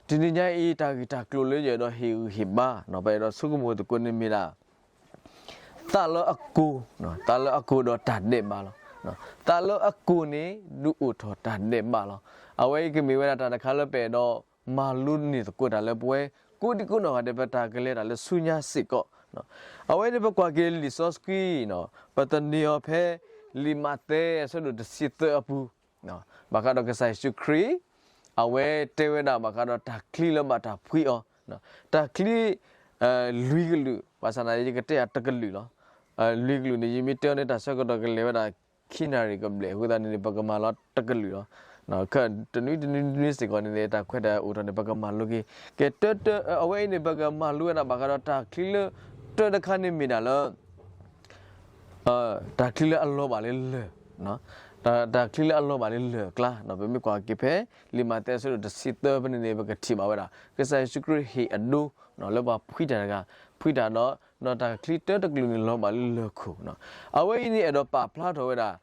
တနံၤညါအံၤ တၢ်ဂ့ၢ်တၢ်ကျိၤလၢယအဲၣ်ဒိးဟ့ၣ်ဂံၢ်ဟ့ၣ်ဘါ ပအဲၣ်ဒိးဆိကမိၣ်သကိးန့ၣ်မ့ၢ်ဒၣ် သးလၢအကိၤ, သးလၢအကိၤဒီးတၢ်ဒဲးဘးလီၤ. သးလၢအကိၤန့ၣ် ဒုးအိၣ်ထီၣ်တၢ်ဒဲးဘးလီၤ. အဝဲအံၤကမ့ၢ်ဝဲဒၣ်တၢ်တခါလၢပအဲၣ်ဒိးမၤလိန့ၢ်သကိးတၢ်လၢပဝဲ ကိးဒံကိးနီၢ်ဂၤဒဲး ပတၢ်ကလဲၤတၢ်လၢဆူညါစ့ၢ်ကီး. အဝဲန့ၣ်ပကွၢ်က့ၤလံာ်စီဆှံ ပသန့ၤအီၤဖဲ လံာ်မးသဲအဆၢဒိၣ်တဆံသၢအပူၤ ဘၣ်ဃးဒီးကစၢ်ယ့ၣ်ၡူးခရံာ် အဝဲတဲဝဲဒၣ်ဘၣ်ဃးဒီးတၢ်ချံလၢဘၣ်တၢ်ဖှံအီၤ, တၢ်ချံ လွံၢ်ကလုာ်, ဘၣ်ဆၣ်သနာ်က့ ယကတဲယၤတကလုာ်လီၤ. လွံၢ်ကလုာ်န့ၣ် ယမ့ၢ်တဲအီၤန့ၣ် တၢ်ဆၢကတီၢ်ကလဲၤဝဲဒၣ် ခံနၣ်ရံၣ်ကဘျဲၣ်အဃိသတးန့ၣ်န့ၣ် ပကမၤလီၤတကလုာ်လီၤ. တနွံတနွံနွံစ့ၢ်ကီးန့ၣ်န့ၣ် တၢ်ခွဲးတၢ်ယာ်အိၣ်ထီၣ်န့ၣ် ပကမၤလိက့ၤ, ကဲတၢ်တၢ် အဝဲအံၤန့ၣ် ပကမၤလိဝဲဒၣ်ဘၣ်ဃးဒီးတၢ်ချံလၢ တၢ်တခါန့ၣ်မ့ၢ်ဒၣ်လၢ တၢ်ချံလၢအလီၤဘၣ်လၢလၢၢ်, တၢ်ချံလၢအလီၤဘၣ်လၢလၢၢ်အကျါ, ပမ့ၢ်ကွၢ်က့ၤဖဲ လံာ်မးသဲအဆၢဒိၣ်တဆံသၢဖဲန့ၣ်န့ၣ် ပကထံၣ်ဘၣ်ဝဲဒၣ် ကစၢ်ယ့ၣ်ၡူးခရံာ်ဟ့ၣ်အဒိ လၢပှၤဖှံတၢ်တဂၤ, ဖှံတၢ်ဒီး ဒီးတၢ်ချံတၢတကလုာ်န့ၣ်လီၤဘၣ်လၢလၢၢ်ခိၣ်, အဝဲအံၤန့ၣ်အဲၣ်ဒိးပာ်ဖျါထီၣ်ဝဲဒၣ်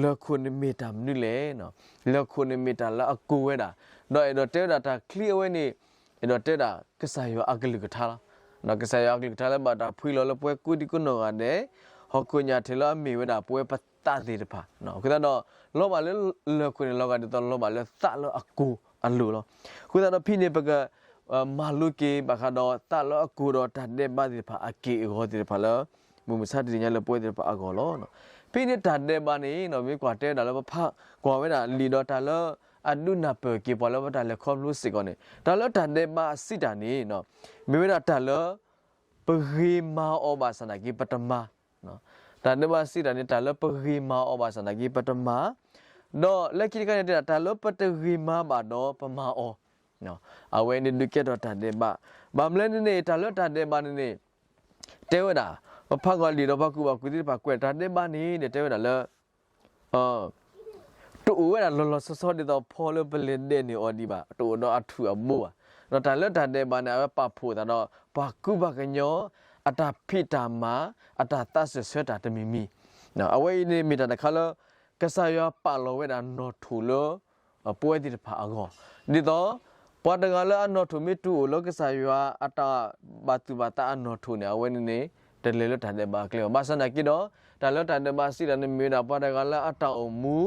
လၢၢ်ခိၣ်န့ၣ်မ့ၢ်တၢ်မနုၤလဲၣ်, လၢၢ်ခိၣ်န့ၣ်မ့ၢ်တၢ်လၢအကိၤဝဲဒၣ်, ဒီးအဲၣ်ဒိးတဲဝဲဒၣ်တၢ်ချံအဝဲန့ၣ် အဲၣ်ဒိးတဲဝဲဒၣ်ကစၢ်ယွၤအကလုၢ်ကထါလီၤ. ကစၢ်ယွၤအကလုၢ်ကထါလၢဘၣ်တၢ်ဖှံလီၤလၢပဝဲကိးဒံကိးနီၢ်ဂၤဒဲး ဟီၣ်ခိၣ်ညၣ်ထဲလၢအမ့ၢ်ဝဲဒၣ်ပဝဲပသးသ့ၣ်တဖၣ်, အဃိသတးဒီး လီၤဘၣ်လၢလၢၢ်ခိၣ်န့ၣ် လီၤဂာ်ဒ်သိးလီၤဘၣ်လၢသးလၢအကိၤအလိၤလီၤ. အဃိသတးဒီးဖဲန့ၣ် ပက မၤလိက့ၤဘၣ်ဃးဒီးသးလၢအကိၤဒီးတၢ်ဒဲးဘးသ့ၣ်တဖၣ်အက့ၢ်အဂီၤသ့ၣ်တဖၣ်လၢ မုၢ်မဆါတနံၤညါလၢပဝဲသ့ၣ်တဖၣ်အဂီၢ်လီၤ. ဖဲန့ၣ်တၢ်ဒဲးဘးန့ၣ် မ့ၢ်ကွၢ်တဲဝဲဒၣ်လၢပဖးကွၢ်ဝဲဒၣ်လံာ်ဒီးတၢ်လၢအဒုးနၢ်ပၢၢ်က့ၤပှၤလၢပတၢ်လဲၤခီဖျိစ့ၢ်ကီးန့ၣ် တၢ်လၢတၢ်ဒဲးဘးအစံးတၢ်န့ၣ် မ့ၢ်ဝဲဒၣ်တၢ်လၢ ပဂ့ၤမၤအီၤဘၣ်ဆၣ်သနာ်က့ပတမၤ, တၢ်ဒဲးဘးစံးတၢ်န့ၣ် တၢ်လၢပဂ့ၤမၤအီၤဘၣ်ဆၣ်သနာ်က့ပတမၤ, ဒီးလၢခံတခါန့ၣ်တဲဒၣ် တၢ်လၢပတဂ့ၤမၤဘၣ်ဒီးပမၤအီၤ, အဝဲန့ၣ်ဒုးကဲထီၣ်တၢ်ဒဲးဘး, ဘၣ်မနုၤလဲၣ်န့ၣ်န့ၣ် တၢ်လၢတၢ်ဒဲးဘးန့ၣ်န့ၣ် တဲဝဲဒၣ် ပဖးကွၢ်လံာ်ဒီးပှၤကူၣ်ဘၣ်ကူၣ်သ့သ့ၣ်တဖၣ်ကွဲးတၢ်ဒဲးဘးန့ၣ်န့ၣ် တဲဝဲဒၣ်လၢ တအိၣ်ဝဲဒၣ်လီၤလီၤဆီဆီဒ်သိးဖီလၢပလဲၤဒဲးန့ၢ်အီၤဒံးဘၣ်, တအိၣ်ဒီးအထူၣ်အဘိဘၣ်. ဒီးတၢ်လၢတၢ်ဒဲးဘးန့ၣ် အဝဲပာ်ဖှိၣ်သးဒီး ပှၤကူၣ်ဘၣ်ကညီ အတၢ်ဖံးတၢ်မၤ အတၢ်သးစၢၢ်ဆၢတၢ်တမံၤမံၤ, အဝဲအံၤန့ၣ်မ့ၢ်တၢ်တခါလၢ ကစၢ်ယွၤပာ်လီၤဝဲဒၣ်နီၣ်ထိၣ်လၢ ပဝဲသ့ၣ်တဖၣ်အဂီၢ်, ဒ်သိး ပှၤတဂၤလၢအနီၣ်ထိၣ်မ့ၢ်တူၢ်အိၣ်လၢကစၢ်ယွၤအတၢ်ဘၣ်သူၣ်ဘၣ်သးအနီၣ်ထိၣ်န့ၣ် အဝဲန့ၣ်န့ၣ် တလဲၤလၢတၢ်ဒဲးဘးအကျဲဘၣ်. ဘၣ်ဆၣ်သနာ်က့ဒီး တၢ်လၢတၢ်ဒဲးဘးစံးတၢ်န့ၣ် မ့ၢ်ဝဲဒၣ်ပှၤတဂၤလၢအတၢ်အိၣ်မူ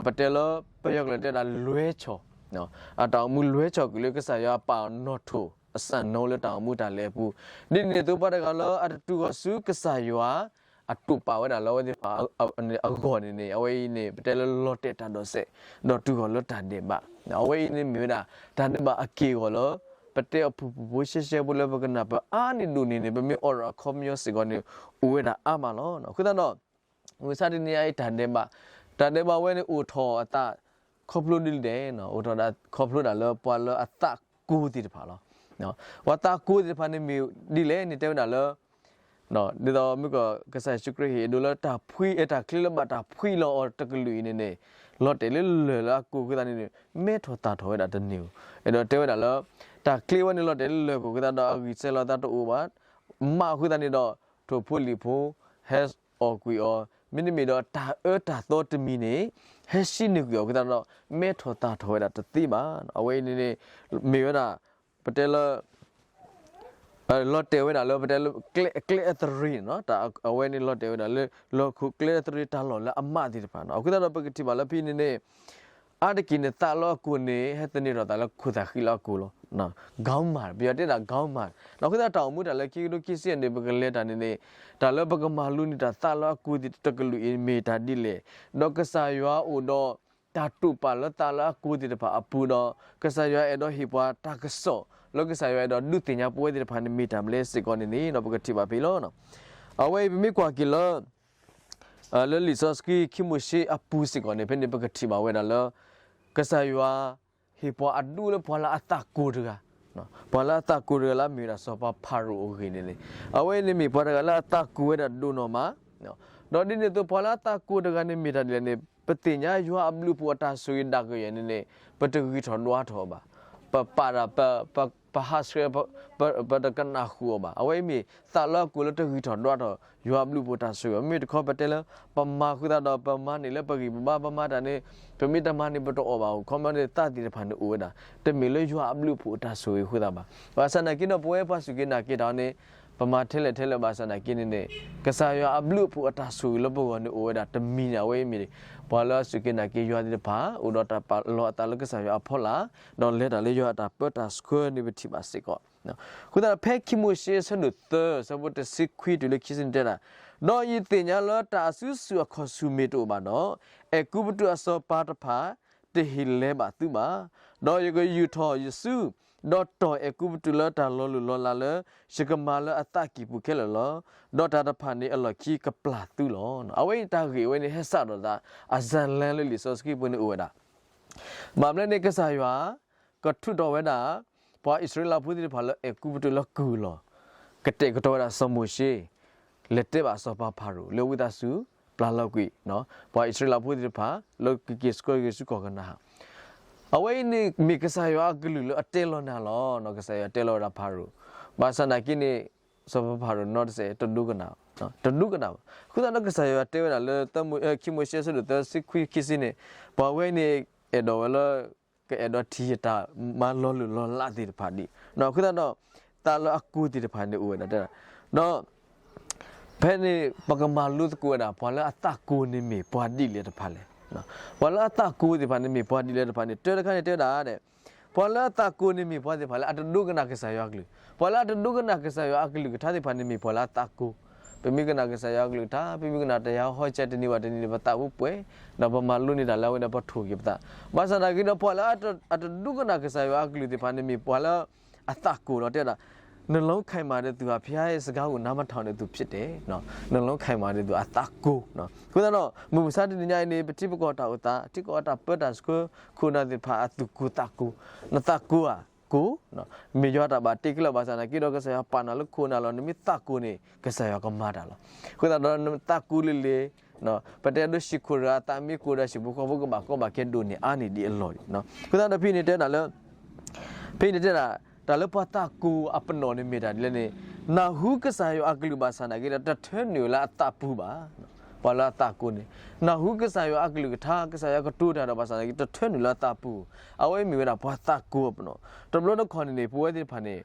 ပတဲလၢပယီၤကျိာ်တဲဒၣ်လွဲဆီၣ်, အတၢ်အိၣ်မူလွဲဆီၣ်ကွံာ်လၢကစၢ်ယွၤပာ်နီၣ်ထိၣ်အစၢ်နီလၢတၢ်အိၣ်မူတၢ်လဲၤအပူၤ, ဒ်န့ၣ်အသိးပှၤတဂၤလၢအတတူၢ်ဃီၤဆူကစၢ်ယွၤ အတူၢ်ပာ်ဝဲဒၣ်လၢအဝဲသ့ၣ်တဖၣ်အဂီၢ်န့ၣ်န့ၣ် အဝဲအံၤန့ၣ် ပတဲလၢလီၤတဲာ်တၢ်ဒိးစဲး ဒီးတူၢ်ဃီၤလၢတၢ်ဒဲးဘး, အဝဲအံၤန့ၣ်မ့ၢ်ဝဲဒၣ် တၢ်ဒဲးဘးအက့ၢ်အဂီၤလၢ ပတဲအဖုၣ်ဖုၣ်ဖိရှဲရှဲဖိလၢပကနၢ်ပၢၢ်အါန့ၢ်ဒိၣ်န့ၣ်န့ၣ် ပမ့ၢ်အိးထီၣ်အခီပညီစ့ၢ်ကီးန့ၣ် အိၣ်ဝဲဒၣ်အါမးလီၤ. အဃိသတးဒီး မုၢ်မဆါတနံၤအံၤတၢ်ဒဲးဘး, တၢ်ဒဲးဘးဝဲန့ၣ်အိၣ်ထီၣ်အသး ခီဖျိဒ်လဲၣ်, အိၣ်ထီၣ်ဒၣ်ခီဖျိဒၣ်လၢပှၤလၢအသးကိၤသ့ၣ်တဖၣ်လီၤ. ပှၤသးကိၤသ့ၣ်တဖၣ်န့ၣ်မ့ၢ်ဒ်လဲၣ်န့ၣ် တဲဝဲဒၣ်လၢ ဒ်သိးမ့ၢ်ကီး ကစၢ်ယ့ၣ်ၡူးခရံာ်ဟ့ၣ်အဒိလၢတၢ်ဖှံ တၢ်ချံလၢဘၣ်တၢ်ဖှံလီၤအီၤတကလုာ်အံၤန့ၣ်န့ၣ် လီၤတဲာ်လၢလၢၢ်လၢအကိၤအဃိသတးန့ၣ်န့ၣ် မဲထီၣ်သၣ်ထီၣ်ဝဲဒၣ်တန့ၢ်ဧိၤ, အဲၣ်ဒိးတဲဝဲဒၣ်လၢ တၢ်ချံဝဲန့ၣ်လီၤတဲာ်လၢလၢၢ်ကိၤအဃိသတးဒီး အဂံၢ်စဲၤလီၤသးတအိၣ်ဘၣ်, မးအဃိသတးန့ၣ်ဒီး ထိၣ်ဖိလံာ်ဖိ ဟဲအီၣ်ကွံာ်အီၤ, မ့တမ့ၢ်ဒီးတၢ်အၢတၢ်သီတမံၤန့ၣ် ဟဲဆံးန့ၢ်ကွံာ်အီၤအဃိသတးဒီး မဲထီၣ်သၣ်ထီၣ်ဝဲဒၣ်တသ့ဘၣ်. အဝဲအံၤန့ၣ်န့ၣ် မ့ၢ်ဝဲဒၣ် ပတဲလၢ လီၤတဲာ်ဝဲဒၣ်လၢပတဲလၢ ကျဲအသရ့ၤန့ၣ်, အဝဲန့ၣ်လီၤတဲာ်ဝဲဒၣ်လၢ လၢခိၣ်ကျဲအသရ့ၤတၢ်လီၢ်လၢအမးသ့ၣ်တဖၣ်န့ၣ်. အဃိသတးဒီးပကထံၣ်ဘၣ်လၢဖဲန့ၣ်န့ၣ် အါတက့ၢ်န့ၣ်သးလၢအကိၤန့ၣ် ဟဲသန့ၤထီၣ်သးလၢခိၣ်သၣ်ဃံလၢအကိၤလီၤ. ကီမး ပယီၤတဲဒၣ်ကီမး, အဃိသတးတၢ်အိၣ်မူတၢ်လၢခံကထိခံဆံယဲၢ်န့ၣ် ပကလဲၤတၢ်န့ၣ်န့ၣ် တၢ်လၢပကမၤလိန့ၢ်တၢ်သးလၢအကိၤသ့ၣ်တကလုာ်အံၤမ့ၢ်တၢ်ဒ်လဲၣ်, ဒီးကစၢ်ယွၤအိၣ်ဒီး တၢ်တူၢ်ပာ်လၢသးလၢအကိၤသ့ၣ်တဖၣ်အပူၤဒီး ကစၢ်ယွၤအဲၣ်ဒိးဟ့ၣ်ပှၤတၢ်ကစီၣ် လၢကစၢ်ယွၤအဲၣ်ဒိးဒုးသ့ၣ်ညါပဝဲသ့ၣ်တဖၣ်န့ၣ်မ့ၢ်တၢ်မနုၤလဲၣ်စ့ၢ်ကီးန့ၣ်န့ၣ် ပကထံၣ်ဘၣ်ဖဲလီၤ. အဝဲအံၤပမ့ၢ်ကွၢ်က့ၤလၢ လၢလံာ်စီဆှံခံမိၤၡ့အပူၤစ့ၢ်ကီးန့ၣ် ဖဲန့ၣ်ပကထံၣ်ဘၣ်ဝဲဒၣ်လၢ ကစၢ်ယွၤ ဟ့ၣ်ပှၤအဒိလၢပှၤလၢအသးကိၤတဂၤ, ပှၤလၢအသးကိၤတဂၤလၢအမ့ၢ်ဝဲဒၣ်စီၤပၤဖၤရိၤအဂ့ၢ်န့ၣ်န့ၣ် အဝဲန့ၣ်မ့ၢ်ပှၤတဂၤလၢအသးကိၤဝဲဒၣ်ဒိၣ်နီၢ်မး, ဒီးဒ်န့ၣ်အသိးပှၤလၢအသးကိၤတဂၤန့ၣ်မ့ၢ်တၢ်ဒ်လဲၣ်န့ၣ် ပသ့ၣ်ညါယွၤအဘျုးအဖှိၣ်အတၢ်ဆိၣ်ဂ့ၤဒၣ်ကယဲၢ်န့ၣ်န့ၣ် ပတဂံၢ်ထီၣ်ဒွးထီၣ်ဘၣ်. ပပာ်တၢ် ပ ပဟးဆှဲး ပ ပတကနၣ်ဃုာ်အီၤဘၣ်. အဝဲအံၤမ့ၢ်သးလၢအကိၢ်လၢတဂံၢ်ထီၣ်ဒွးထီၣ် ယွၤအဘျုးအဖှိၣ်တၢ်ဆိၣ်ဂ့ၤအီၤ. မ့မ့ၢ်တခီပတဲလၢ ပမၤဃုာ်သးဒီး ပမၤန့ၢ်လၢပဂံၢ်ပဘါ ပမၤတၢ်န့ၣ် ပမ့ၢ်တမၤန့ၢ်ပတအီၣ်ဘၣ်အဃိ ခီမီန့ၣ်သးသ့ၣ်တဖၣ်န့ၣ်အိၣ်ဝဲဒၣ် တမ့ၢ်လၢယွၤအဘျုးအဖှိၣ်အတၢ်ဆိၣ်ဂ့ၤအဃိသတးဘၣ်. ဘၣ်ဆၣ်သနာ်က့ဒီး ပဝဲပှၤစူၢ်က့ၤနာ်က့ၤတၢ်န့ၣ် ပမၤထဲလဲၣ်ထဲလဲၣ်ဘၣ်ဆၣ်သနာ်က့န့ၣ်န့ၣ် ကစၢ်ယွၤအဘျုးအဖှိၣ်အတၢ်ဆိၣ်ဂ့ၤလၢပဂီၢ်န့ၣ်အိၣ်ဝဲဒၣ်တမံၤန့ၣ် အဝဲအံၤမ့ၢ် ပှၤလၢအစူၢ်က့ၤနာ်က့ၤယွၤသ့ၣ်တဖၣ် အိၣ်ဒီးတၢ်ပာ်လီၤအသးလၢကစၢ်ယွၤအဖီလာ် ဒီးလဲၤတၢ်လၢယွၤအတၢ်ပၢတၢ်ဆှၢန့ၣ်ပထံၣ်ဘၣ်စ့ၢ်ကီး. အဃိသတးဒီး ဖဲခံမိၤၡ့အဆၢဒိၣ်သၢ အဆၢဖိတဆံခွံတုၤလၢခံဆံန့ၣ်တဲဒၣ်, ဒီးယသ့ၣ်ညါလၢတၢ်အစုဆူၣ်အခီၣ်ဆူၣ်မ့ၢ်တအိၣ်ဘၣ်ဒီး အဲၤကူပတူးအစီၤပၤတဖၣ် တဟ့ၣ်လဲၤဘၣ်သုဘၣ်. ဒီးယကယူာ်ထီၣ်ယစု ဒီးတီၢ်အဲၤကူပတူးလၢတၢ်လီၤလုၢ်လီၤလးလၢ ယကမၤလၢအသးကံၢ်ပူၤခဲလၢာ်လီၤ. ဒီးတၢ်တဖၣ်န့ၣ်အလီၢ်ခံကပျၢ်သုလီၤ. အဝဲအံၤတၢ်ဂ့ၢ်ဝဲန့ၣ် ဟဲစးထီၣ်သး အစၢလါလၢလံာ်စီဆှံပူၤန့ၣ်အိၣ်ဝဲဒၣ် ဘၣ်မနုၤလဲၣ်န့ၣ် ကစၢ်ယွၤ ကထုးထီၣ်ဝဲဒၣ် ပှၤအံၣ်စရ့လးဖိသ့ၣ်တဖၣ်လၢအဲၤကူပတူးလၢကုၢ်လီၤ. ကတဲာ်ကတီၤဝဲဒၣ်စီၤမိၤၡ့ လဲၤတဲဘၣ်စီၤပၤဖၤရိၤ လၢဝံသးစူၤ ပျၢ်လီၤကွံာ် ပှၤအံၣ်စရ့လးဖိသ့ၣ်တဖၣ် လၢကက့ၤဆှၢက့ၤဆူကီၢ်ကနၤဧၣ်. အဝဲအံၤန့ၣ်မ့ၢ်ကစၢ်ယွၤအကလုၢ်လၢအတဲလီၤနၤလီၤ. ကစၢ်ယွၤတဲလီၤဝဲဒၣ်ဖၤရိၤ ဘၣ်ဆၣ်သနာ်က့န့ၣ် စီၤပၤဖၤရိၤနီတစဲး တဒိကနၣ် တဒိကနၣ်ဘၣ်. အဃိသတးဒီးကစၢ်ယွၤတဲဝဲဒၣ်လၢ ခံမိၤၡ့အဆၢဒိၣ်သၢ ဆံခွံခံဆံန့ၣ် ပှၤဝဲအံၤန့ၣ် အဲၣ်ဒိးဝဲလၢ ကအဲၣ်ဒိးထံၣ်ယတၢ်မၤလီၤလုၢ်လီၤလးသ့ၣ်တဖၣ်ဒံး အဃိသတးဒီး သးလၢအကိၢ်သ့ၣ်တဖၣ်န့ၣ်အိၣ်ဝဲဒၣ်တဲဒၣ် ဒီး ဖဲန့ၣ် ပကမၤလိသကိးဝဲဒၣ် ပှၤလၢအသးကိၢ်န့ၣ်မ့ၢ်ပှၤဒ်လဲၣ်တဖၣ်လဲၣ်. ပှၤလၢအသးကိၢ်သ့ၣ်တဖၣ်န့ၣ်မ့ၢ်ပှၤဒ်လဲၣ်တဖၣ်န့ၣ် တၢတခါန့ၣ်တဲဝဲဒၣ် ပှၤလၢအသးကိၢ်န့ၣ်မ့ၢ်ပှၤသ့ၣ်တဖၣ်လၢအတဒိကနၣ်ကစၢ်ယွၤအကလုၢ်, ပှၤလၢအတဒိကနၣ်ကစၢ်ယွၤအကလုၢ်ကထါသ့ၣ်တဖၣ်န့ၣ်မ့ၢ်ပှၤလၢအသးကိၢ်. ပမ့ၢ်ကနၣ်ကစၢ်ယွၤအကလုၢ်ကထါ ပမ့ၢ်ကနၣ်တၢ်ယဟီဆဲးတနံၤဘၣ်တနံၤန့ၣ် ပသးအိၣ်ပှဲၤ, ဒီးပမၤလိန့ၢ်တၢ်လၢအဝဲန့ၣ် ပထိၣ်က့ၤပသး. ဘၣ်ဆၣ်သနာ်က့ဒီး ပှၤလၢအတဒိကနၣ်ကစၢ်ယွၤအကလုၢ်သ့ၣ်တဖၣ်န့ၣ်မ့ၢ်ပှၤလၢအသးကိၢ်ဒီးတဲဝဲဒၣ် နှလုံးခိုင်မာတဲ့သူဟာ ဘုရားရဲ့စကားကို နားမထောင်တဲ့သူဖြစ်တယ်. နှလုံးခိုင်မာတဲ့သူ အသးကိၢ်. အဃိသတးဒီး မုၢ်မဆါတနံၤညါအံၤန့ၣ် ပထံပကီၢ်တၢ်အိၣ်သး ထံကီၢ်တၢ်ပၢတၢ်ဆှၢ ခိၣ်နၢ်သ့ၣ်တဖၣ်အသူၣ်ကိၢ်သးကိၢ်, နသးကိၢ်ဧါ, ကိၢ်, မ့ၢ်ယွၤတၢ်ဘၣ်တ့ကျၢၤဘၣ်ဆၣ်သနာ်က့ဒီး ကစၢ်ယွၤပာ်နၤလၢခိၣ်နၢ်လီၤ. နမ့ၢ်သးကိၢ်န့ၣ် ကစၢ်ယွၤကမၤတၢ်လီၤ. အဃိသတးဒီး နသးကိၢ်လံၤလံၤ ပတဲဒိးဟံၣ်ခိၣ်တဂၤ သးမ့ၢ်ကိၢ်ဒီးဟံၣ်ဖိဃီဖိကဘၣ်ကီဘၣ်ခဲဒိၣ်န့ၢ်အါန့ၢ်ဒ်အလီၢ်လံ. အဃိသတးဒီးဖဲန့ၣ်တဲဝဲဒၣ်လၢ ဖဲန့ၣ်တဲဒၣ် တၢ်လၢပှၤသးကိၢ်အပနီၣ်န့ၣ်မ့ၢ်တၢ်ဒ်လဲၣ်န့ၣ်, နၢ်ဟူကစၢ်ယွၤအကလုၢ်ဘၣ်ဆၣ်သနာ်က့ဒီး တထၢနုာ်လၢအသးပူၤဘၣ်. ပှၤလၢအသးကိၢ်န့ၣ် နၢ်ဟူကစၢ်ယွၤအကလုၢ်ကထါ ကစၢ်ယွၤကတိၤတၢ်ဒီးဘၣ်ဆၣ်သနာ်က့ တထၢနုာ်လၢအသးပူၤ. အဝဲမ့ၢ်ဝဲဒၣ်ပှၤသးကိၢ်အပနီၣ်. တဘျီတခီၣ်န့ၣ်န့ၣ် ပဝဲသ့ၣ်တဖၣ်န့ၣ်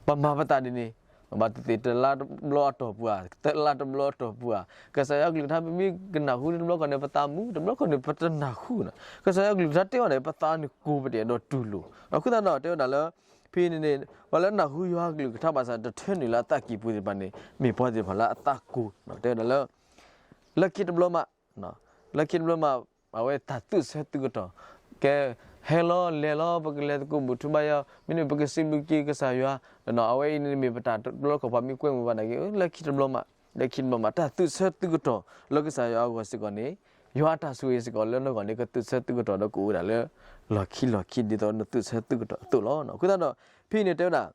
ပမၤပသးဒ်န့ၣ် ဘၣ်သ့ၣ်သ့ၣ်တလါတဘျီအတီၢ်ပူၤဧါ, သၢလါတဘျီအတီၢ်ပူၤဧါ, ကစၢ်ယွၤကလုၢ်ကထါ ပမ့ၢ်ကနၢ်ဟူန့ၣ် တဘျီခီန့ၣ် ပသးမူ, တဘျီခီန့ၣ် ပတနၢ်ဟူန့ၣ်. ကစၢ်ယွၤကလုၢ်ကထါတဲအီၤန့ၣ် ပသးန့ၣ်ကိၢ်ပတအဲၣ်ဒိးတူၢ်လိာ်. အဃိသတးဒီး တဲဝဲဒၣ်လၢ ဖဲန့ၣ်န့ၣ် ပှၤလၢနၢ်ဟူယွၤကလုၢ်ကထါဘၣ်ဆၣ် တထၢနုာ်လၢအသးကံၢ်ပူၤသ့ၣ်တဖၣ်န့ၣ် မ့ၢ်ပှၤသ့ၣ်တဖၣ်လၢအသးကိၢ်. တဲဝဲဒၣ်လၢ လၢခံတဘျီမး လၢခံတဘျီမး အဝဲတၢ်သူၣ်ဆၢသုးကတီၢ်, ကဲ ဟဲလီၤလဲၤလီၤ ပကလဲၤသကိးဘူၣ်ထူဘါယွၤ, မ့မ့ၢ်ပကစံးဘျုးက့ၤကစၢ်ယွၤ, အဝဲအံၤန့ၣ်မ့ၢ်ပတၢ်တဘျီတခီၣ် ပှၤမ့ၢ်ကွဲမုာ်ဘၣ်သနာ်က့ လၢခံတဘျီမး, လၢခံတဘျီမး တၢ်သူၣ်ဆၢသုးကတီၢ်လၢကစၢ်ယွၤအဂီၢ်စ့ၢ်ကီးန့ၣ်, ယွၤအတၢ်ဆိၣ်ဂ့ၤစ့ၢ်ကီးလၢနဂီၢ်န့ၣ် ကသူၣ်ဆၢသုးကတီၢ်ဒီးကအိၣ်ဝဲဒၣ်လၢ လီၢ်ခံလီၢ်ခံ ဒ်သိးနသူၣ်ဆၢသုးကတီၢ်အသိးလီၤ. အဃိသတးဒီး ဖဲအံၤန့ၣ်တဲဝဲဒၣ်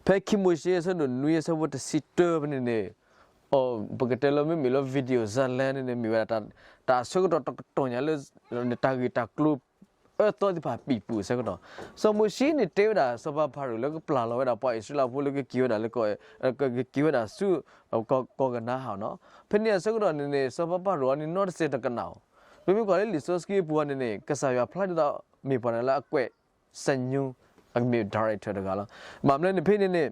ဖဲခံမိၤၡ့အဆၢဒိၣ်နွံအဆၢဖိတဆံတၢဖဲန့ၣ်န့ၣ်, ပကတဲလၢမ့မ့ၢ်လၢ video ဇာတ်လမ်းန့ၣ်န့ၣ်မ့ၢ်ဝဲဒၣ် တၢ်ဆၢကတီၢ်တကတီၢ်ညါလၢ တၢ်ဂ့ၢ်တၢ်ကျိၤ အၢသီသ့ၣ်တဖၣ်ပံာ်ပူၤအဆၢကတီၢ်, စီၤမိၤၡ့န့ၣ်တဲဝဲဒၣ် စီၤပၤဖၤရိၤလၢကပျၢ်လီၤဝဲဒၣ်ပှၤအံၣ်စရ့လးဖိလၢကက့ၤဝဲဒၣ်လၢ ကက့ၤဝဲဒၣ်ဆူ ကီၢ်ကနၤဧၣ်န့ၣ်, ဖဲန့ၣ်အဆၢကတီၢ်န့ၣ်န့ၣ် စီၤပၤဖၤရိၤအံၤန့ၣ် နီတစဲးတကနၣ်အီၤ, ပမ့ၢ်ကွၢ်လၢလံာ်စီဆှံအပူၤန့ၣ်န့ၣ် ကစၢ်ယွၤဖျါဒ်သိး မ့ၢ်ပှၤတဂၤလၢအကွဲး စညူ အမ့ၢ် director တဂၤလီၤ. ဘၣ်မနုၤန့ၣ် ဖဲန့ၣ်န့ၣ်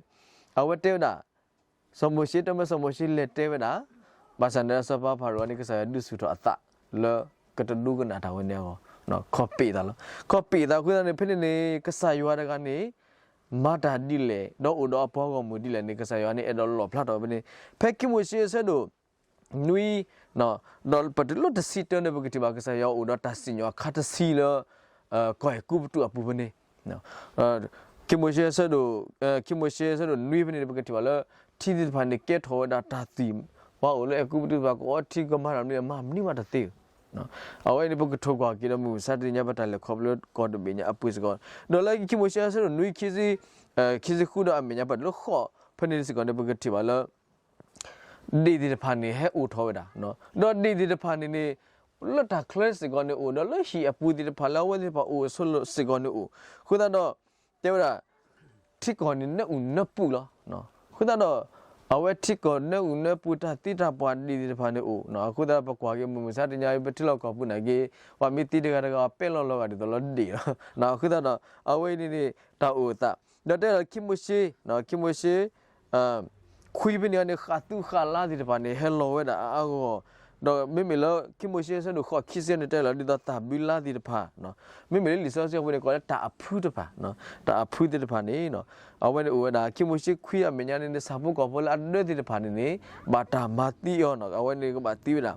အဝဲတဲဝဲဒၣ် စီၤမိၤၡ့ တမၢစီၤမိၤၡ့လဲၤတဲဝဲဒၣ်, ဘၣ်ဆၣ်န့ၣ်ဒီးစီၤပၤဖၤရိၤန့ၣ် ကစၢ်ယွၤဒုးဆူၣ်ထီၣ်အသးလၢ ကတဒိကနၣ်တၢ်ဝဲန့ၣ်အဂီၢ်, ခီၣ်ပ့ၣ်သးလီၤ. ခီၣ်ပ့ၣ်သးအဃိသတးန့ၣ် ဖဲန့ၣ်န့ၣ် ကစၢ်ယွၤတဂၤန့ၣ် မၤတၢ်ဒ်လဲၣ် ဒီးအိၣ်ဒီးအပှၤဂီၢ်မုၢ်ဒ်လဲၣ်န့ၣ် ကစၢ်ယွၤန့ၣ် အဲၣ်ဒိးလီၣ်ဖျါထီၣ်ဝဲဖဲန့ၣ်, ဖဲခံမိၤၡ့အဆၢဒိၣ် နွံ, ဒီးပတုၤလၢတဆံတၢန့ၣ် ပကထံၣ်ဘၣ်ကစၢ်ယွၤအိၣ်ဒီးတၢ်စံၣ်ညီၣ်အခါတဆံလၢ ကီၢ်အဲၤကူပတူးအပူၤဖဲန့ၣ်, ခံမိၤၡ့အဆၢဒိၣ်, ခံမိၤၡ့အဆၢဒိၣ်နွံဖဲန့ၣ် ပကထံၣ်ဘၣ်လၢ ထံသ့ၣ်တဖၣ်န့ၣ် ကဲထီၣ်ဝဲဒၣ်တၢ်သွံၣ်, ပှၤအိၣ်လၢအဲၤကူပတူးတဖၣ် ကအီထံကမၤတၢ်မနုၤ မၤမနုၤမးတသ့, အဝဲန့ၣ် ပကထိၣ်ကွၢ်က့ၤဒီးမုၢ်မဆါတနံၤညါ ပတၢ်လဲၤခီဖျိလၢကီၢ်တဘ့ၣ်ညါအပူၤစ့ၢ်ကီး, ဒီးလၢခံမိၤၡ့အဆၢဒိၣ်နွံ ခံဆံ, ခံဆံဃုဒီးအမဲာ်ညါ ပတုၤလၢဃိးဖဲန့ၣ်စ့ၢ်ကီးန့ၣ် ပကထံၣ်ဘၣ်လၢ ဒ့ၣ်သ့ၣ်တဖၣ်န့ၣ် ဟဲအိၣ်ထီၣ်ဝဲဒၣ်, ဒီးဒ့ၣ်သ့ၣ်တဖၣ်န့ၣ်န့ၣ် လၢတၢ်ချၢစ့ၢ်ကီးန့ၣ်အိၣ်, ဒီးလၢဟံၣ်အပူၤသ့ၣ်တဖၣ်လၢအဝဲသ့ၣ်တဖၣ်အိၣ်ဆိးလိာ်စ့ၢ်ကီးန့ၣ်အိၣ်. အဃိသတးဒီး တဲဝဲဒၣ် ထံကီၢ်န့ၣ်နၢအူၣ်နၢပူၤလီၤ. အဃိသတးဒီး အဝဲထံကီၢ်နၢအူၣ်နၢပူၤ တၢ်သံတၢ်ပှၢ်ဒံးသ့ၣ်တဖၣ်န့ၣ်အိၣ်. အဃိသတးဒီး ပကွၢ်က့ၤမုၢ်မဆါတနံၤအံၤ ပထံလီၢ်ကီၢ်ပူၤနာ်က့ ပှၤမ့ၢ်သံတဂၤတဂၤ ပဲလီၤလီၤဂာ်ဒ်သိးလၢဒ့ၣ်လီၤ. အဃိသတးဒီး အဝဲန့ၣ်န့ၣ် တၢ်အိၣ်အသး ဒီးတဲလီၤခံမိၤၡ့, ခံမိၤၡ့ ခွံဖဲန့ၣ်န့ၣ် ဃာ်သူဃာ်လါသ့ၣ်တဖၣ်န့ၣ် ဟဲလီၤဝဲဒၣ်အါအါဂီၢ်ဂီၢ်, ဒီးမ့မ့ၢ်လၢခံမိၤၡ့အဆၢဒိၣ်ဃိးခံဆံန့ၣ် တဲလီၤဒ်သိးတၢ်ဘုလါသ့ၣ်တဖၣ်, မ့မ့ၢ်လၢလံာ်စီဆှံအပူၤန့ၣ် ကိးလၢတၢ်အဖုတဖၣ်, တၢ်အဖုသ့ၣ်တဖၣ်န့ၣ် အဝဲန့ၣ်အိၣ်ဝဲဒၣ် ခံမိၤၡ့ခွံအမဲာ်ညါန့ၣ်န့ၣ် ဆၣ်ဖိကီၢ်ဖိလၢအဒၢသ့ၣ်တဖၣ်န့ၣ်န့ၣ် ဘၣ်တၢ်မၤသံအီၤ, အဝဲန့ၣ်ကဘၣ်သံဝဲဒ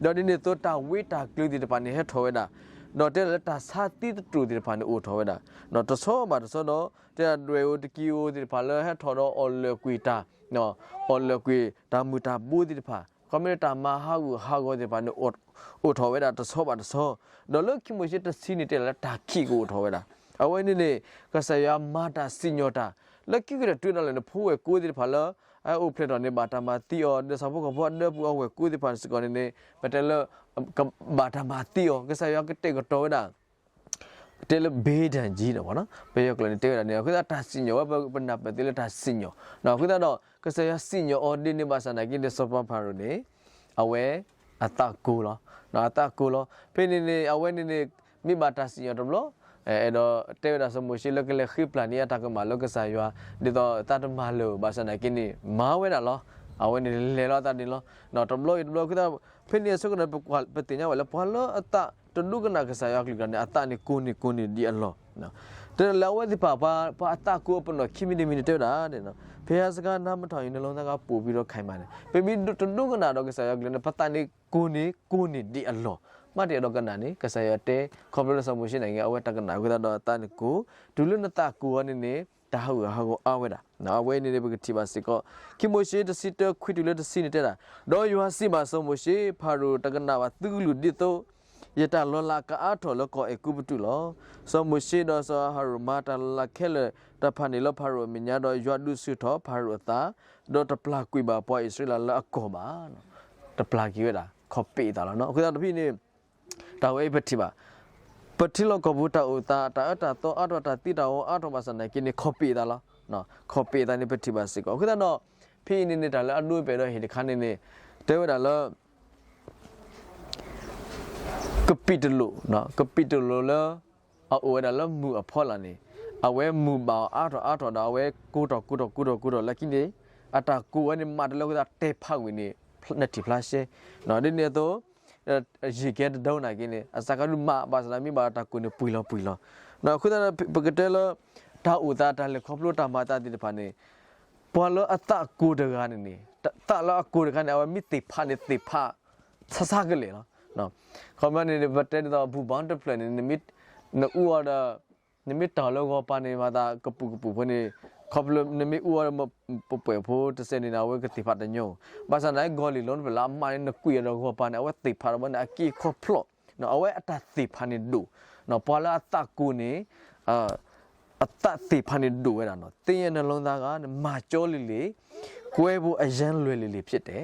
ၣ်, ဒီးဒ်န့ၣ်အသိးတၢ်ဝ့တၢ်ကျိၤသ့ၣ်တဖၣ်န့ၣ် ဟဲထီၣ်ဝဲဒၣ်, ဒီးတဲလီၤလၢတၢ်ဆါသံသတြိာ်သ့ၣ်တဖၣ်န့ၣ် အိၣ်ထီၣ်ဝဲဒၣ်, တဆီဘၣ်တဆီဒီး တဲဒၣ်ဒွဲၣ်ဧိၤတကံၤဧိၤသ့ၣ်တဖၣ်လၢဟဲထီၣ်ဒီးအီၣ်လၢာ်ကွံာ်တၢ်, အီၣ်လၢာ်ကွံာ်တၢ်မုၢ်တၢ်ဘိသ့ၣ်တဖၣ်, ခီမ့ၢ်လၢတၢ်မၤဟးဂူာ်ဟးဂီၤသ့ၣ်တဖၣ်န့ၣ် အိၣ်ထီၣ်ဝဲဒၣ်တဆီဘၣ်တဆီ, ဒီးလၢခံမိၤၡ့တဆံန့ၣ် တဲလီၤလၢတၢ်ခံးကအိၣ်ထီၣ်ဝဲဒၣ်, အဝဲန့ၣ်န့ၣ် ကစၢ်ယွၤမၤတၢ်စံၣ်ညီၣ်တၢ် လၢခံကတၢၢ်တုၤဒၣ်လဲာ်န့ၣ် ဖိဝဲၢ်ကိသ့ၣ်တဖၣ်လၢ အအိၣ်ဖျဲၣ်ထီၣ်န့ၣ် ဘၣ်တၢ်မၤသံအီၤ, ဒီးဆၣ်ဖိကီၢ်ဖိအဒၢပူၤအဝဲၢ်ကိသ့ၣ်တဖၣ်စ့ၢ်ကီးန့ၣ်န့ၣ် ပတဲလၢ ကဘၣ်တၢ်မၤသံအီၤ, ကစၢ်ယွၤကတဲာ်ကတီၤဝဲဒၣ် တဲလၢ ဘ့ဒၣ်ကံ ပယီၤကျိာ်န့ၣ်တဲဝဲဒၣ်န့ၣ် အဃိသတးတၢ်စံၣ်ညီၣ်ဝဲ ပနၢ်ပၢၢ်သ့လၢတၢ်စံၣ်ညီၣ်, အဃိသတးဒီး ကစၢ်ယွၤစံၣ်ညီၣ်အီၤဒ်န့ၣ်ဘၣ်ဆၣ်နာ်က့န့ၣ် စီၤပၤဖၤရိၤန့ၣ် အဝဲ အသးကိၤလီၤ, အသးကိၤလီၤ. ဖဲန့ၣ်န့ၣ် အဝဲန့ၣ်န့ၣ် မ့ၢ်ဘၣ်တၢ်စံၣ်ညီၣ်တဘျီ အဲၣ်ဒိးတဲဝဲဒၣ်စီၤမိၤၡ့လၢကလဲၤဃ့ပျၢ်န့ၢ်အတၢ်ကမၣ်လၢကစၢ်ယွၤ ဒ်သိးသးတမၤလၢၤဘၣ်ဆၣ်နာ်က့န့ၣ် မၤဝဲဒၣ်လီၤ. အဝဲန့ၣ်လဲၤလီၤအသးန့ၣ်လီၤ. တဘျီအံၤတဘျီ အဃိသတး ဖဲန့ၣ်အဆၢကတီၢ် ပသ့ၣ်ညါဝဲလၢပှၤလၢအသးတဒိကနၣ်ကစၢ်ယွၤအကလုၢ်ကထါန့ၣ် အသးန့ၣ်ကိၤန့ၢ်ကိၤန့ၢ်ဒံးအလီၢ် တဲလၢအဝဲသ့ၣ်တဖၣ် ပှၤအသးကိၤအပနီၣ်ခံမံၤတမံၤန့ၣ် တဲဝဲဒၣ် ဘုရားစကားနားမထောင်ရင် နှလုံးသားက ပိုပြီးတော့ ခိုင်မာတယ်. ပမ့ၢ်တဒိကနၣ်ဒီးကစၢ်ယွၤကလုၢ်န့ၣ် ပသးန့ၣ်ကိၤန့ၢ်ကိၤန့ၢ်ဒံးအလီၢ်. မ့ၢ်တအဲၣ်ဒိးကနၣ်န့ၣ် ကစၢ်ယွၤတဲ ခီဖျိလၢစီၤမိၤၡ့န့ၣ် အဝဲတကနၣ်အဃိသတးဒီး အသးန့ၣ်ကိၤ, တုၤလၢနသးကိၤအီၤန့ၣ်န့ၣ် တၢ်ဟးဂူာ်ဟးဂီၤအါဝဲဒၣ်. အဝဲန့ၣ်န့ၣ် ပကထံၣ်ဘၣ်စ့ၢ်ကီး ခံမိၤၡ့တဆံတၢ ခွံတုၤလၢတဆံန့ၣ်တဲဒၣ်, ဒီးယွၤစံးဘၣ်စီၤမိၤၡ့, ဖၤရိၤတကနၣ်ဘၣ်သုကလုၢ်ဒ်သိး ယတၢ်လီၤလးကအါထီၣ်လၢကီၢ်အဲၤကူပတူးလီၤ. စီၤမိၤၡ့ဒီးစီၤအၤဟရိၣ်မၤတၢ်လီၤလးခဲလၢာ်တဖၣ်န့ၣ်လၢဖၤရိၤအမဲာ်ညါ, ဒီးယွၤဒုးဆူၣ်ထီၣ်ဖၤရိၤအသး, ဒီးတပျၢ်ကွံာ်ဘၣ်ပှၤအံၣ်စရ့လးလၢအကီၢ်ဘၣ်. တပျၢ်ကွံာ်ဝဲဒၣ် ခီၣ်ပ့းအသးလီၤ. အဃိသတးဒီးဖဲအံၤန့ၣ် တၢ်ဝဲအံၤပထံၣ်ဘၣ် ပထံလီၢ်ကီၢ်ပူၤတၢ်အိၣ်သး တၢ်အၢတၢ်သီအါထီၣ် တၢ်သံတၢ်ဝီအါထီၣ်ဘၣ်ဆၣ်နာ်က့န့ၣ် ခီၣ်ပ့းအသးလီၤ. ခီၣ်ပ့းအသးန့ၣ် ပထံၣ်ဘၣ်စ့ၢ်ကီး. အဃိသတးဒီး ဖဲအံၤန့ၣ်န့ၣ် တၢ်လၢအဒိပှၤဒီးဟ့ၣ်တခါန့ၣ်န့ၣ် တဲဝဲဒၣ်လၢ ကပံးတလိာ်, ကပံးတလိာ်လၢ အအိၣ်ဝဲဒၣ်လၢမုၢ်အဖီလာ်န့ၣ် အဝဲမုၢ်ဘၣ်အီၤအါထီၣ်အါထီၣ်ဒီး အဝဲကိၤထီၣ်ကိၤထီၣ်ကိၤထီၣ်ကိၤထီၣ်လၢခံန့ၣ် အတၢ်ကိၤဝဲန့ၣ် မးတလၢအဃိသတး တဲဖးဝံၤန့ၣ် နထံၣ်ဖျါရှဲ ဒ်န့ၣ်အသိး ယံာ်ကဲတဒိနာ်က့န့ၣ် အစးကဒုးမးဘၣ်ဆၣ်သနာ်က့ မ့ၢ်ဘၣ်တၢ်ကိၤန့ၣ်ပှံၤလီၤပှံၤလီၤ. အဃိသတးဒီး ပကတဲလၢ တၢ်အိၣ်သးတၢ်လဲၤခီဖျိတၢ်မၤအသးသ့ၣ်တဖၣ်န့ၣ် ပှၤလၢအသးကိၤတဂၤန့ၣ်န့ၣ် သးလၢအကိၤတခါန့ၣ် အဝဲမ့ၢ်သ့ၣ်ဖးန့ၣ်သ့ၣ်ဖး ဆါဆါကလဲာ်လီၤ. ခီပညီန့ၣ် ပတဲဒ်သိး ဘူၣ်ဘီတဖျၢၣ်န့ၣ် နမ့ၢ် နအူအီၤဒီး နမ့ၢ်တၢ်လၢဂီၤပၤန့ၣ် မၤသးကပူၤကပူၤဖိန့ၣ် ခီဖျိနမ့ၢ်အူအီၤဒီး ပှဲၤဖိတစဲးန့ၣ် အဝဲကသ့ၣ်ဖးတညီ, ဘၣ်ဆၣ်သနာ်က့ ဂီၤလံၢ်လီၤတဖျၢၣ်လၢအမးန့ၣ် နကွံာ်အီၤဒီးဂီၤပၤန့ၣ် အဝဲသ့ၣ်ဖးဒီးဘၣ်န့ၣ် အက့အခီဖျိ, အဝဲအတၢ်သ့ၣ်ဖးန့ၣ်ဒိၣ်, ပှၤလၢအသးကိၤန့ၣ် အသးသ့ၣ်ဖးန့ၣ်ဒိၣ်ဝဲဒၣ်နီၤ, သ့ၣ်ညါနလိသးဂၤန့ၣ် မၤကၠီလံၤလံၤ, ကွဲဖို့အရမ်းလွယ်လံၤလံၤဖြစ်တယ်,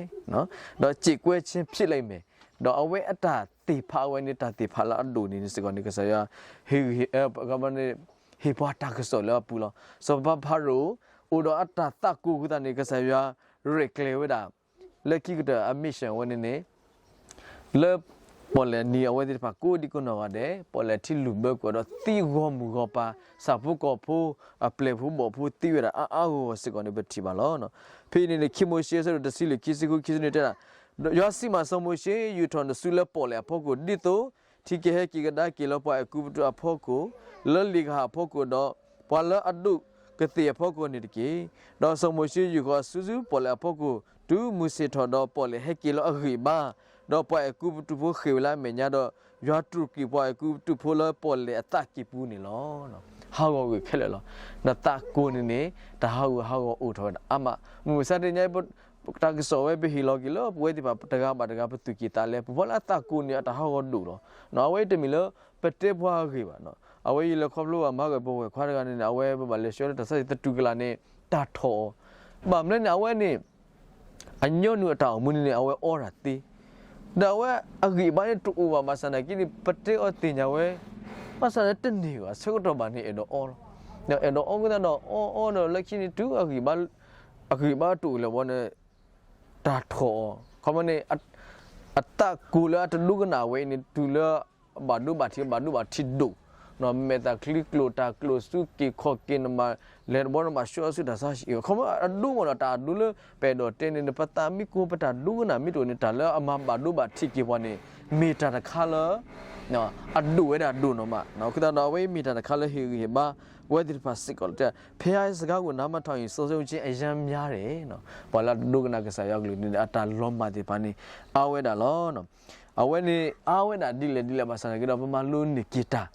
ဒီးကြေကွဲခြင်းဖြစ်လိမ့်မယ်, ဒီးအဝဲအတၢ်သ့ၣ်ဖးအဝဲန့ၣ် တၢ်သ့ၣ်ဖးလၢအဒိၣ်န့ၣ်စ့ၢ်ကီးန့ၣ် ကစၢ်ယွၤ ဟ့ၣ် ဟ့ၣ်ပှၤတၢ်ကစီၣ်လၢအပူၤလီၤ. စီၤပၤဖၤရိၤ အိၣ်ဒီးအတၢ်သးကိၤအဃိသတးန့ၣ် ကစၢ်ယွၤရဲၣ်ကျဲၤဝဲဒၣ် လၢခံကတၢၢ်အ mission ဝဲန့ၣ်န့ၣ် လၢ ပီၣ်လဲၣ်နံၤအဝဲသ့ၣ်တဖၣ်ကိးဒံကိးနီၢ်ဂၤဒဲး ပီၣ်လဲၣ်ထံလုၢ်ဘၢကွံာ်ဒီးသံဂီၢ်မုၢ်ဂီၢ်ပၤ ဆၣ်ဖိကီၢ်ဖိ အပျဲၢ်ဖိဘီၣ်ဖိသံဝဲဒၣ်အါအါဂီၢ်ဂီၢ်စ့ၢ်ကီးန့ၣ် ပထံၣ်ဘၣ်လီၤ. ဖဲအံၤန့ၣ်န့ၣ် ခံမိၤၡ့အဆၢဒိၣ်တဆံလွံၢ် ခံဆံဃု ခံဆံနွံတဲဒၣ်, ယွၤစံးဘၣ်စီၤမိၤၡ့, ယူာ်ထီၣ်နစုလၢပီၣ်လဲၣ်အဖီခိၣ် ဒ်သိး ထံက့ၤဟဲက့ၤကဒါက့ၤလၢပှၤအဲၤကူပတူးအဖီခိၣ်, လၢလံာ်ကဟၣ်အဖီခိၣ်ဒီး ပှၤလၢအဒိးကသ့ၣ်အဖီခိၣ်န့ၣ်တက့ၢ်. ဒီးစီၤမိၤၡ့ယူာ်ဃီၤအစုဆူပီၣ်လဲၣ်အဖီခိၣ် တုၤမုၢ်ဆ့ၣ်ထီၣ်ဒီးပီၣ်လဲၣ်ဟဲက့ၤလီၤအဂံၢ်အဘါ, ဒီးပှၤအဲၤကူပတူးဖိဃ့ၢ်ဝဲလၢအမဲာ်ညါဒီး ယွၤတြူာ်ကွံာ်ပှၤအဲၤကူပတူးဖိလၢပီၣ်လဲၣ်အသးကံၢ်ပူၤန့ၣ်လီၤ. ဟးဂီၤဂ့ၤခဲလၢာ်လီၤ. နသးကိၤန့ၣ်န့ၣ် တၢ်ဟးဂူာ်ဟးဂီၤအိၣ်ထီၣ်ဝဲဒၣ်အါမး. မုၢ်မဆါတနံၤအံၤ တၢ်ကစီၣ်ဝဲပဟ့ၣ်လီၤက့ၤလၢပဝဲသ့ၣ်တဖၣ်တဂၤဘၣ်တဂၤပသူၣ်ကံၢ်သးလဲ ပှၤလၢအသးကိၤန့ၣ် အတၢ်ဟးဂီၤဒိၣ်လီၤ. အဝဲအံၤတမ့ၢ်လၢ ပတဲပှၤအဂ့ၢ်ဘၣ်. အဝဲအံၤလဲၤခီဖျိဘၣ်မၤဂၢၢ်ပဝဲၢ်ခွါတဂၤန့ၣ်န့ၣ် အဝဲဘၣ်လဲၤဆှၢလၢတၢ်ဆါသတူၢ်ကလာ်န့ၣ် တၢ်ထီၣ်အီၤ. ဘၣ်မနုၤန့ၣ် အဝဲန့ၣ် အညီနုၢ်အတၢ်အိၣ်မူန့ၣ်န့ၣ် အဝဲအီတၢ်သ့, ဒီးအဝဲအဂံၢ်အဘါန့ၣ်တအိၣ်ဘၣ်ဘၣ်ဆၣ်သနာ်က့န့ၣ် ပတဲအီၤသ့ၣ်ညါဝဲ, ဘၣ်ဆၣ်န့ၣ်တန့ၢ်ဘၣ် ဆၢကတီၢ်ဘၣ်န့ၣ် အဲၣ်ဒိးအီလီၤ. ဒီးအဲၣ်ဒိးအီအဃိသတးဒီး အီအီဒီးလၢခံန့ၣ် တုၤအဂံၢ်ဘါ, အဂံၢ်ဘါတအိၣ်လၢၤဘၣ်န့ၣ် တၢ်ထီၣ်အီၤ, ခီမီန့ၣ် အသးကိၢ်လၢအတဒိကနၣ်ဝဲအံၤန့ၣ် တုၤလၢ ဘၣ်ဒိဘၣ်ထံး ဘၣ်ဒိဘၣ်ထံးဒိၣ်, မဲာ်သၣ်ချံကျိၣ်တၢ်ကျိၣ် စူးက့ၤခီၣ်က့ၤ နဘၣ်လဲၤတဘီ နဘၣ်ဆှၢအီၤဆူတၢ်ဆါဟံၣ်အဂီၢ်, ခီမီအဒိမ့ၢ်ဒီး တၢ်အဒိလၢပအဲၣ်ဒိးတဲန့ၣ် ပသးမ့ၢ်ကိၢ် ပတၢ်ဒိကနၣ်မ့ၢ်တအိၣ်န့ၣ် တၢ်လၢအမၤဘၣ်ဒိဘၣ်ထံးက့ၤပှၤန့ၣ် မ့ၢ်တၢ်တခါလၢ အဒိၣ်ဝဲဒၣ်ဒိၣ်နီၢ်မး, အဃိသတးဒီး အဝဲအံၤမ့ၢ်တၢ်တခါလၢဟ့ၣ်ဂံၢ်ဟ့ၣ်ဘါ ပဝဲသ့ၣ်တဖၣ်စ့ၢ်ကီးလီၤ. ဖဲစကါဂိၣ်နါမထီၣ်အံၤ စီစီဝ့ၣ်ကၠ့ အရမ်းများတယ်, ပှၤလၢအတဒိကနၣ်ကစၢ်ယွၤအကလုၢ်န့ၣ် အတၢ်လီၤမၢ်သ့ၣ်တဖၣ်န့ၣ် အါဝဲဒၣ်လီၤ. အဝဲန့ၣ်အါဝဲဒၣ်ဒ်လဲၣ်ဒ်လဲၣ်ဘၣ်ဆၣ်သနာ်က့ဒီး ပမၤလိန့ၢ်က့ၤတၢ်,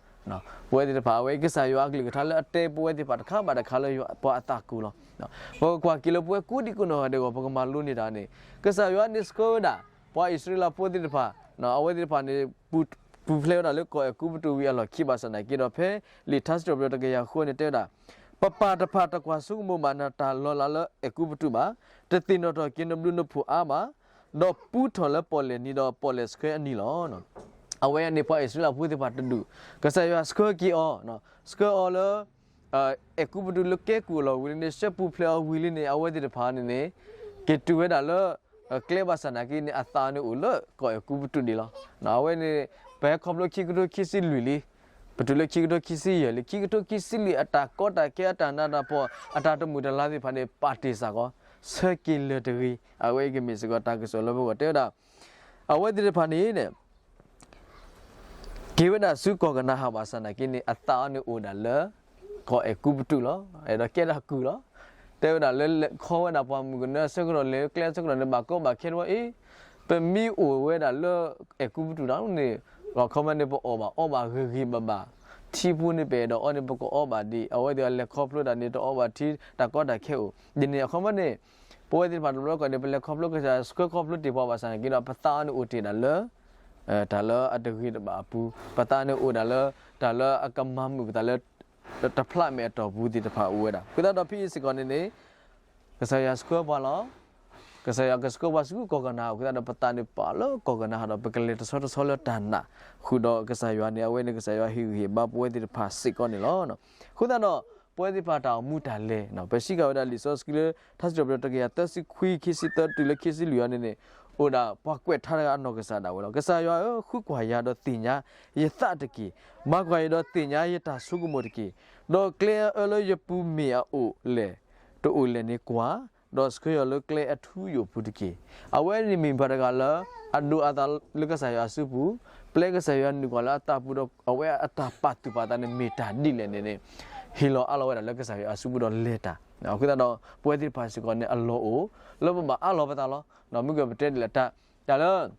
ပဝဲသ့ၣ်တဖၣ် အဝဲကစၢ်ယွၤအကလုၢ်ကထါလၢအတဲပဝဲသ့ၣ်တဖၣ်တခါဘၣ်တခါလၢပှၤအသးကိၢ်လီၤ. ပကကွၢ်က့ၤလၢပဝဲကိးဒံကိးနီၢ်ဂၤဒဲးအဂီၢ် ပကမၤလိန့ၢ်တၢ်န့ၣ် ကစၢ်ယွၤန့ၣ်ဆှၢဝဲဒၣ် ပှၤအံၣ်စရ့လးဖိသ့ၣ်တဖၣ်, အဝဲသ့ၣ်တဖၣ်န့ၣ် ပူၤဖျဲးဝဲဒၣ်လၢကီၢ်အဲၤကူပတူးဝံၤအလီၢ်ခံဘၣ်ဆၣ်သနာ်က့ဒီး ဖဲလံာ်ထါစံးထီၣ်ပတြၢၤတကယၤဃိန့ၣ် တဲဝဲဒၣ်, ပပၢ်တဖၣ်တကွၢ်ဆိကမိၣ်ဘၣ်နၤ တၢ်လီၤလးလၢအဲၤကူပတူးဘၣ်, တသ့ၣ်နီၣ်ထီၣ်က့ၤနဘျုးနဖှိၣ်အါဘၣ်, ဒီးပူထီၣ်လၢပီၣ်လဲၣ်နံၤဒီးပီၣ်လဲၣ်ဆှၢအနံၤလီၤ. အဝဲန့ၣ်ပှၤအံၣ်စရ့လးဖိသ့ၣ်တဖၣ်တဒူၣ်, ကစၢ်ယွၤဆှၢက့ၤအီၤ, ဆှၢအီၤလၢ အဲၤကူပတူးလၢကဲကုၢ်အလီၢ်ဝံၤလံန့ၣ် ဆှၢပူၤဖျဲးအီၤဝံၤလံန့ၣ် အဝဲသ့ၣ်တဖၣ်န့ၣ်န့ၣ် က့ၤတုၤဝဲဒၣ်လၢ ကျဲဘၣ်ဆၣ်သနာ်က့န့ၣ် အသးန့ၣ်အိၣ်လၢကီၢ်အဲၤကူပတူးဒံးလီၤ. အဝဲန့ၣ် ပဟဲခီဖျိခံကထိခံဆံလွံၢ်လံ, ပတုၤလၢခံကထိခံဆံယဲၢ်လံ, ခံကထိခံဆံလွံၢ် အတၢ်ကီတၢ်ခဲ အတၢ်နးတၢ်ဖှီၣ် အတၢ်တမုာ်တလၤသ့ၣ်တဖၣ်န့ၣ် ပာ်တ့ၢ်စ့ၢ်ကီး, ဆၢက့ၤလၢၤတဂ့ၤ, အဝဲအံၤကမ့ၢ်စ့ၢ်ကီးတၢ်ကစီၣ်လၢပဂီၢ်တဲဝဲဒၣ် အဝဲသ့ၣ်တဖၣ်န့ၣ် က့ၤဝဲဒၣ်ဆူကီၢ်ကနၤအၣ်ဘၣ်ဆၣ်သနာ်က့န့ၣ် အသးအီၤန့ၣ်အိၣ်ဒၣ်လၢ ကီၢ်အဲၤကူပတူးလီၤ. အဲၣ်ဒိးကဲထီၣ်ကုၢ်လီၤ. တဲဝဲဒၣ်လၢလဲၤခီဝဲဒၣ်ပှၤမုၣ်ကနၢအဆၢကတီၢ် လဲၤကျဲအဆၢကတီၢ်န့ၣ် ဘၣ်ကီဘၣ်ခဲတဝီအံၤ, ပမ့ၢ်အိၣ်ဝဲဒၣ်လၢအဲၤကူပတူးတၢ်န့ၣ် အခီပညီန့ၣ် ပအီၣ်ဘၣ်အီဘၣ်ဂ့ၤဂ့ၤဘၣ်ဘၣ်, ထံဖိန့ၣ် ပအဲၣ်ဒိးအီန့ၣ် ပကအီဘၣ်ဒံး, အဝဲသ့ၣ်အလဲၤခီဖျိတၢ်န့ၣ် တအီဘၣ်ထံ တၢ်ကီတၢ်ခဲအိၣ်, ဒ်န့ၣ်အခီပညီန့ၣ် ပဝဲသ့ၣ်တဖၣ်တဘျီကီၢ်န့ၣ် ပလဲၤခီဖျိကစၢ်ယွၤ ဆှၢခီဖျိတ့ၢ်ပှၤဘၣ်ဆၣ်သနာ်က့ဒီး ပသးအီၤန့ၣ်အိၣ်တ့ၢ်ဒၣ်လၢ တၢ်လၢအတဂ့ၤတဘၣ်အပူၤ, ပသးန့ၣ်အိၣ်ဒၣ်လၢ တၢ်လၢအကမၤမုာ်ပသးလၢ တဖျးမဲာ်အတီၢ်ပူၤသ့ၣ်တဖၣ်အိၣ်ဝဲဒၣ်. အဃိသတးဒီးဖဲအံၤစ့ၢ်ကီးန့ၣ်န့ၣ် ကစၢ်ယွၤဆှၢပှၤလီၤ. ကစၢ်ယွၤကဆှၢပှၤဆူကီၢ်ကနၤအၣ်အဃိသတးဒီး ပသးန့ၣ်ပာ်လၢကီၢ်ကနၤအၣ်ဒီး ပကလဲၤတဆီတဆီလၢတၢ်နာ်ဃုာ်ဒီးကစၢ်ယွၤန့ၣ် အဝဲန့ၣ်ကစၢ်ယွၤဟ့ၣ်ဂံၢ်ဟ့ၣ်ဘါပဝဲသ့ၣ်တဖၣ်စ့ၢ်ကီးန့ၣ်လီၤ. အဃိသတးဒီး ပဝဲသ့ၣ်တဖၣ်တၢ်အိၣ်မူတၢ်လဲၤ ပစံးကၤဝဲဒၣ်လံာ်စီဆှံလၢ ထါစံးထီၣ်ပတြၢၤတကယၤသၢဆံခွံ ခံဆံသၢတုၤလၢခံဆံလွံၢ်အံၤန့ၣ်န့ၣ် အိၣ်ဒၣ်ပှၤကွဲးထါတဂၤအနီၢ်ကစၢ်ဒၣ်ဝဲလီၤ. ကစၢ်ယွၤဧၢ, ဃုကွၢ်ယၤဒီးသ့ၣ်ညါယသးတက့ၢ်. မၤကွၢ်ယၤဒီးသ့ၣ်ညါယတၢ်ဆိကမိၣ်တက့ၢ်. ဒီးကျဲအအၢလၢယပူၤမ့ၢ်အအိၣ်လဲၣ် တအိၣ်လဲၣ်န့ၣ်ကွၢ်, ဒီးဆှၢယၤလၢကျဲအထူအယိာ်ပူၤတက့ၢ်. အဝဲန့ၣ်မ့ၢ်ပှၤတဂၤလၢ အဒိးအသးလၢကစၢ်ယွၤအစုပူၤ, ပျဲကစၢ်ယွၤနုာ်ကွၢ်လၢအသးပူၤဒီး အဝဲအတၢ်ပာ်သူၣ်ပာ်သးန့ၣ်မ့ၢ်တၢ်ဒ်လဲၣ်န့ၣ်န့ၣ် ဟ့ၣ်လီၤအးလီၤဝဲဒၣ်လၢကစၢ်ယွၤအစုပူၤဒီးလဲၤတၢ်. အဃိသတးဒီး ပဝဲသ့ၣ်တဖၣ်စ့ၢ်ကီးန့ၣ် အလီၢ်အိၣ်လၢပဘၣ်အးလီၤပသးလီၤ. မ့ၢ်ကပတဲဒ်လဲၣ်တၢ် တၢ်လၢ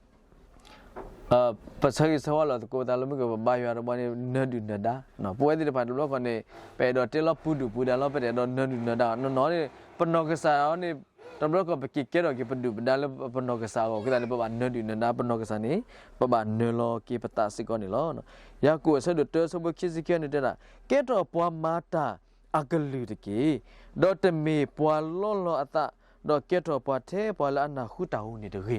ပဆၢဂ့ၤဆၢဝါလီၤသကိးပသးလၢမ့ၢ်ကပဘါယွၤတဘျီန့ၣ် နၢဒုၣ်နၢဒါ, ပဝဲသ့ၣ်တဖၣ်တဘျီဃီန့ၣ် ပအဲၣ်ဒိးတဲလီၤပူၤဒုၣ်ပူၤဒါလီၤ ပတအဲၣ်ဒိးနၢဒုၣ်နၢဒါနီၢ်နီၢ်န့ၣ် ပနီၢ်ကစၢ်အံၤန့ၣ် တဘျီဃီပက့ၤကဲထီၣ်က့ၤပဒုၣ်ပဒါလၢပနီၢ်ကစၢ်အဂီၢ် အဃိသတးန့ၣ် ပဘၣ်နၢဒုၣ်နၢဒါပနီၢ်ကစၢ်န့ၣ် ပဘၣ်နၢလီၤက့ၤပသးစ့ၢ်ကီးန့ၣ်လီၤ. ယၤကိာ်အဆၢဒိၣ်တၢအဆၢဖိခံဆံခံန့ၣ်တဲဒၣ် ကဲထီၣ်ပှၤမၤတၢ်အကလုၢ်တက့ၢ်. ဒီးတမ့ၢ်ပှၤလီလီၤအသး, ဒီးကဲထီၣ်ပှၤထဲပှၤလၢအနၢ်ဟူတၢ်ဧိၤန့ၣ်တဂ့ၤ.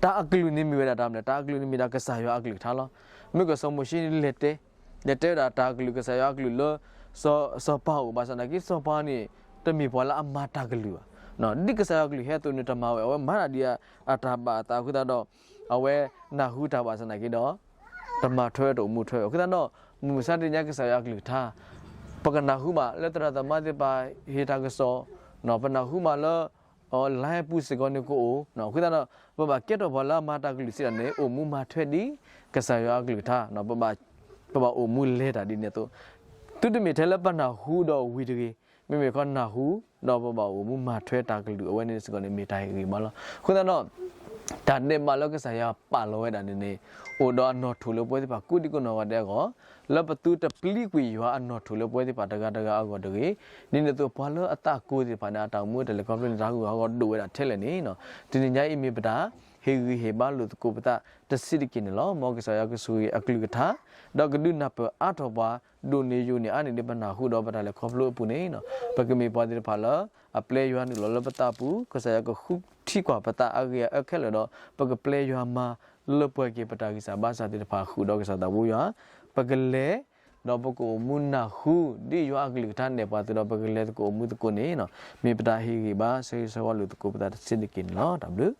တၢ်အကလုၢ်န့ၣ်မ့ၢ်ဝဲဒၣ်တၢ်မနုၤလဲၣ်, တၢ်အကလုၢ်န့ၣ်မ့ၢ်ဒၣ်ကစၢ်ယွၤအကလုၢ်ကထါလီၤ. မ့ၢ်ကစီၤမိၤၡ့န့ၣ်လဲၤတဲ, လဲၤတဲဝဲဒၣ်တၢ်အကလုၢ် ကစၢ်ယွၤအကလုၢ်လၢ စီၤပၤအအိၣ်ဘၣ်ဆၣ်သနာ်က့ စီၤပၤန့ၣ် တမ့ၢ်ပှၤလၢအမၤတၢ်ကလုၢ်ဘၣ်. ဒ်ကစၢ်ယွၤအကလုၢ်ဟဲအသိးန့ၣ်တမၤဝဲ, အဝဲမၤတၢ်ဒ်အတၢ်ဘၣ်အသးအဃိသတးဒီး အဝဲနၢ်ဟူတၢ်ဘၣ်ဆၣ်သနာ်က့ဒီး တမၤထွဲတအိၣ်မူထွဲအဃိသတးဒီး မုၢ်မဆါတနံၤညါကစၢ်ယွၤအကလုၢ်ကထါ ပကနၢ်ဟူဘၣ်လၢသရၣ်သမါသ့ၣ်တဖၣ်ဟ့ၣ်တၢ်ကစီၣ်, ပနၢ်ဟူဘၣ်လၢ online ပူၤစ့ၢ်ကီးန့ၣ်ကအိၣ်, အဃိသတးဒီး ပဘၣ်ကဲထီၣ်ပှၤလၢအမၤတၢ်ကလုၢ်စံးတၢ်န့ၣ် အိၣ်မူမၤထွဲဒ်ကစၢ်ယွၤအကလုၢ်ကထါ, ပဘၣ်အိၣ်မူလဲၤတၢ်ဒ်န့ၣ်အသိး, သုတမ့ၢ်ထဲလၢပနၢ်ဟူဒီးဝံၤတဂ့ၤ, မ့မ့ၢ်ခီနၢ်ဟူ ဒီးပဘၣ်အိၣ်မူမၤထွဲတၢ်ကလုၢ်အဝဲန့ၣ်စ့ၢ်ကီးန့ၣ် မ့ၢ်တၢ်ဟ့ၣ်ဂံၢ်ဘါလီၤ. အဃိသတးဒီး တၢ်ဒဲးဘးလၢကစၢ်ယွၤပာ်လီၤဝဲဒၣ်န့ၣ်န့ၣ် အိၣ်ဒီးအနီၣ်ထိၣ်လၢပဝဲသ့ၣ်တဖၣ်ကိးဒံကိးနီၢ်ဂၤဒဲးအဂီၢ်, လၢပသုတပျံၤကွံာ်ယွၤအနီၣ်ထိၣ်လၢပဝဲသ့ၣ်တဖၣ်တဂၤတဂၤအဂီၢ်တဂ့ၤ, ဒ်န့ၣ်အသိးပှၤလၢအသးကိၢ်သ့ၣ်တဖၣ်န့ၣ် အတၢ်အိၣ်မူတၢ်လဲၤခီဖျိန့ၣ် တၢ်ဟးဂူာ်ဟးဂီၤဒိၣ်ဝဲဒၣ်ထဲလဲၣ်န့ၣ်, တနံၤညါအံၤမ့ၢ်ပတၢ်ဟ့ၣ်ဂံၢ်ဟ့ၣ်ဘါလိာ်သကိးပသးတဆံးတက့ၢ်န့ၣ်လီၤ. မ်ကစၢ်ယွၤကဆိၣ်ဂ့ၤအကလုၢ်ကထါ ဒီးကဒုးနၢ်ပၢၢ်အါထီၣ်ပှၤ ဒိၣ်န့ၢ်ယိာ်န့ၢ်အါန့ၢ်ဒ်ပနၢ်ဟူဒီးပတၢ်လဲၤခီဖျိအပူၤန့ၣ်, ပကမ့ၢ်ပှၤသ့ၣ်တဖၣ်လၢ အပျဲယွၤနုာ်လီၤလၢပသးပူၤ, ကစၢ်ယွၤကဃုထံကွၢ်ပသးအဂ့ၢ်အအၢခဲလၢာ်ဒီး ပကပျဲယွၤမၤ လၢပှဲၤက့ၤပတၢ်ဂံၢ်စၢ်ဘါစၢ်သ့ၣ်တဖၣ်ဃုာ်ဒီးကစၢ်သးဘိယွၤ, ပကလဲၤ ဒီးပကအိၣ်မူနၢ်ဟူ ဒ်ယွၤအကလုၢ်ကထါနဲၣ်ပှၤအသိးဒီး ပကလဲၤသကိးအိၣ်မူသကိးန့ၣ် မ့ၢ်ပတၢ်ဟ့ၣ်ဂံၢ်ဘါ ဆၢဂ့ၤဆၢဝါလိာ်သကိးပသးတဆံးတက့ၢ်န့ၣ်လီၤ. တၢ်ဘျုး